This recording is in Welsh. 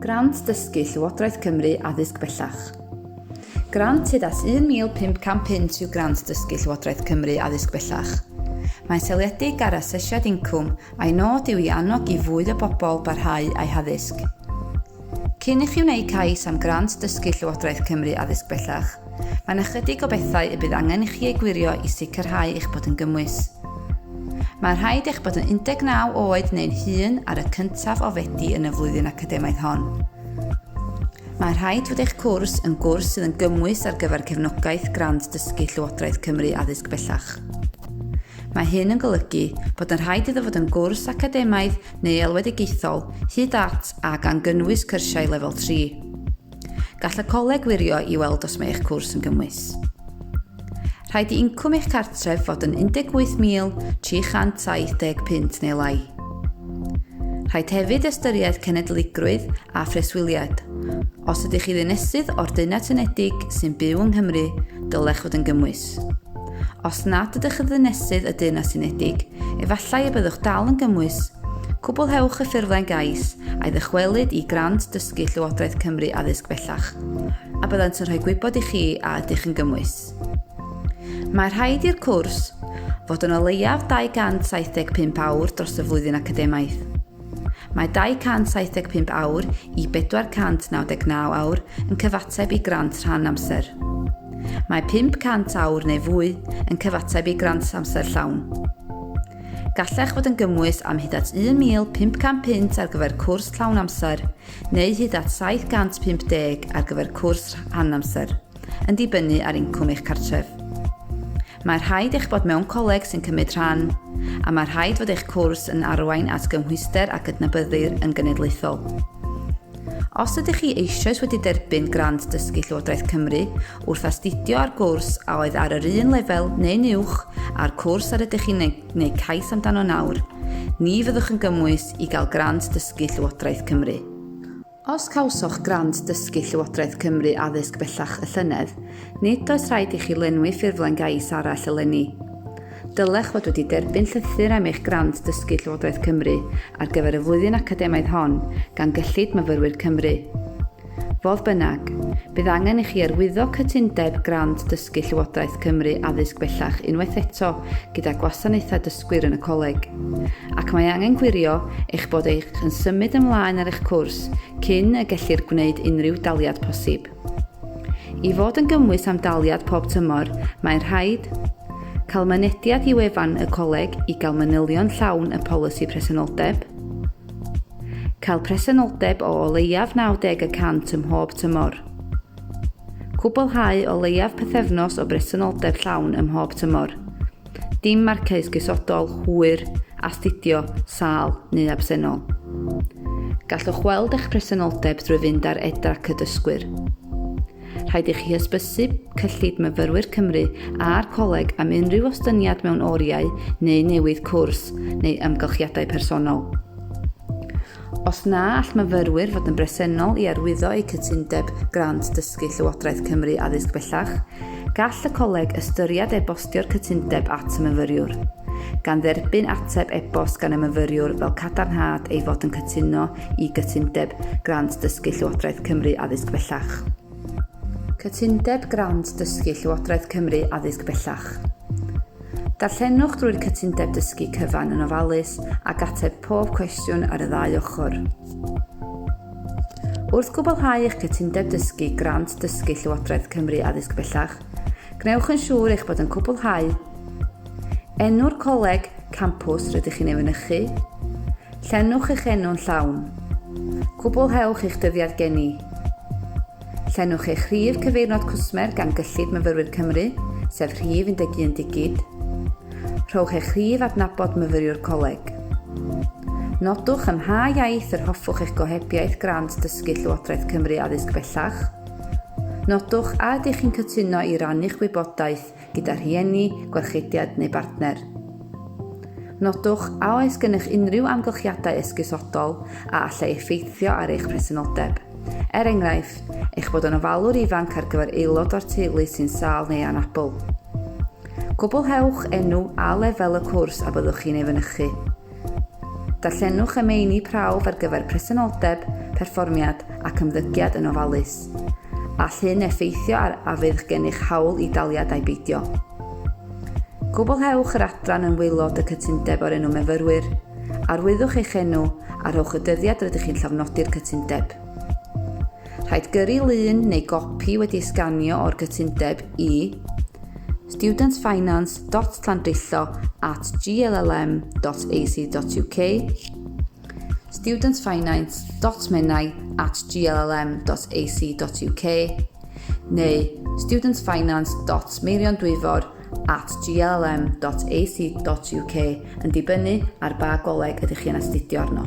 Grant Dysgu Llywodraeth Cymru Addysg Bellach. Grant hyd at 1,500 punt yw Grant Dysgu Llywodraeth Cymru Addysg Bellach. Mae'n seiliedig ar asesiad incwm a'i nod yw i annog i fwy o bobl barhau â'u haddysg. Cyn i chi wneud cais am Grant Dysgu Llywodraeth Cymru Addysg Bellach, mae'n ychydig o bethau y bydd angen i chi eu gwirio i sicrhau eich bod yn gymwys. Mae'n rhaid eich bod yn 19 oed neu'n hŷn ar y cyntaf o Fedi yn y flwyddyn academaidd hon. Mae'n rhaid fod eich cwrs yn gwrs sydd yn gymwys ar gyfer cefnogaeth Grant Dysgu Llywodraeth Cymru Addysg Bellach. Mae hyn yn golygu bod yn rhaid iddo fod yn gwrs academaidd neu alwedigaethol hyd at a gan gynnwys cyrsiau lefel 3. Gall y coleg wirio i weld os mae eich cwrs yn gymwys. Rhaid i incwm eich cartref fod yn 18,370 punt neu lai. Rhaid hefyd ystyried cenedligrwydd a phreswyliad. Os ydych chi ddinesydd o'r Deyrnas Unedig sy'n byw yng Nghymru, dylech fod yn gymwys. Os nad ydych yn ddinesydd y Deyrnas Unedig, efallai y byddwch dal yn gymwys. Cwblhewch y ffurflen gais a'i ddychwelyd i Grant Dysgu Llywodraeth Cymru Addysg Bellach, a byddant yn rhoi gwybod i chi a ydych yn gymwys. Mae rhaid i'r cwrs fod yn o leiaf 275 awr dros y flwyddyn academaidd. Mae 275 awr i 499 awr yn cyfateb i grant rhan amser. Mae 500 awr neu fwy yn cyfateb i grant amser llawn. Gallech fod yn gymwys am hyd at 1,500 punt ar gyfer cwrs llawn amser neu hyd at 750 ar gyfer cwrs rhan amser, yn dibynnu ar incwm eich cartref. Mae rhaid eich bod mewn coleg sy'n cymryd rhan, a mae rhaid fod eich cwrs yn arwain at gymhwyster a gydnabyddir yn genedlaethol. Os ydych chi eisoes wedi derbyn Grant Dysgu Llywodraeth Cymru wrth astudio ar gwrs a oedd ar yr un lefel neu'n uwch â'r cwrs yr ydych chi'n ei gwneud cais amdano nawr, ni fyddwch yn gymwys i gael Grant Dysgu Llywodraeth Cymru. Os cawsoch Grant Dysgu Llywodraeth Cymru Addysg Bellach y llynedd, nid oes rhaid i chi lenwi ffurflen gais arall eleni. Dylech fod wedi derbyn llythyr am eich Grant Dysgu Llywodraeth Cymru ar gyfer y flwyddyn academaidd hon gan Gyllid Myfyrwyr Cymru. Fodd bynnag, bydd angen i chi arwyddo cytundeb Grant Dysgu Llywodraeth Cymru Addysg Bellach unwaith eto gyda Gwasanaethau Dysgwyr yn y Coleg, ac mae angen gwirio eich bod eich yn symud ymlaen ar eich cwrs cyn y gellir gwneud unrhyw daliad posib. I fod yn gymwys am daliad pob tymor, mae'n rhaid cael mynediad i wefan y coleg i gael manylion llawn y polisi presenoldeb, Cael presenoldeb o o leiaf 90 y cant ym mhob tymor. Cwblhau o leiaf pythefnos o bresenoldeb llawn ym mhob tymor. Dim marciau esgusodol, hwyr, astudio, sâl neu absennol. Gallwch weld eich presenoldeb drwy fynd ar e-drac y dysgwyr. Rhaid i chi hysbysu Cyllid Myfyrwyr Cymru a'r Coleg am unrhyw ostyngiad mewn oriau neu newid cwrs neu amgylchiadau personol. Os na all myfyrwyr fod yn bresennol i arwyddo eu cytundeb Grant Dysgu Llywodraeth Cymru Addysg Bellach, gall y Coleg ystyried e-bostio'r cytundeb at y myfyriwr, gan dderbyn ateb e-bost gan y myfyriwr fel cadarnhad ei fod yn cytuno i Gytundeb Grant Dysgu Llywodraeth Cymru Addysg Bellach. Cytundeb Grant Dysgu Llywodraeth Cymru Addysg Bellach. Darllenwch drwy'r cytundeb dysgu cyfan yn ofalus ac ateb pob cwestiwn ar y ddau ochr. Wrth gwblhau eich cytundeb dysgu Grant Dysgu Llywodraeth Cymru Addysg Bellach, gwnewch yn siŵr eich bod yn cwblhau Enw'r coleg, campws rydych chi'n ei fynychu, Llenwch eich enw'n llawn. Cwblhewch eich dyddiad geni. Llenwch eich rhif cyfeirnod cwsmer gan Gyllid Myfyrwyr Cymru, sef rhif 11 digid. Rhowch eich rhif adnabod myfyriwr coleg. Nodwch ym mha iaith yr hoffwch eich gohebiaeth Grant Dysgu Llywodraeth Cymru Addysg Bellach. Nodwch a ydych chi'n cytuno i rannu'ch gwybodaeth gyda rhieni, gwarcheidiad neu bartner. Nodwch a oes gennych unrhyw amgylchiadau esgusodol a allai effeithio ar eich presenoldeb. Er enghraifft, eich bod yn ofalwr ifanc ar gyfer aelod o'r teulu sy'n sâl neu anabl. Cwblhewch enw a lefel y cwrs a byddwch chi'n ei fynychu. Darllenwch y meini prawf ar gyfer presenoldeb, perfformiad ac ymddygiad yn ofalus. All hyn effeithio ar a fydd gennych hawl i daliad ai beidio. Cwblhewch yr adran yn waelod y cytundeb o'r enw Myfyrwyr, arwyddwch eich enw a rhowch y dyddiad rydych chi'n llofnodi'r cytundeb. Rhaid gyrru lun neu gopi wedi ei sganio o'r cytundeb i studentfinance.llandrillo at gllm.ac.uk studentfinance.menai at gllm.ac.uk neu studentfinance.meiriondwyfor at gllm.ac.uk yn dibynnu ar ba goleg ydych chi'n astudio arno.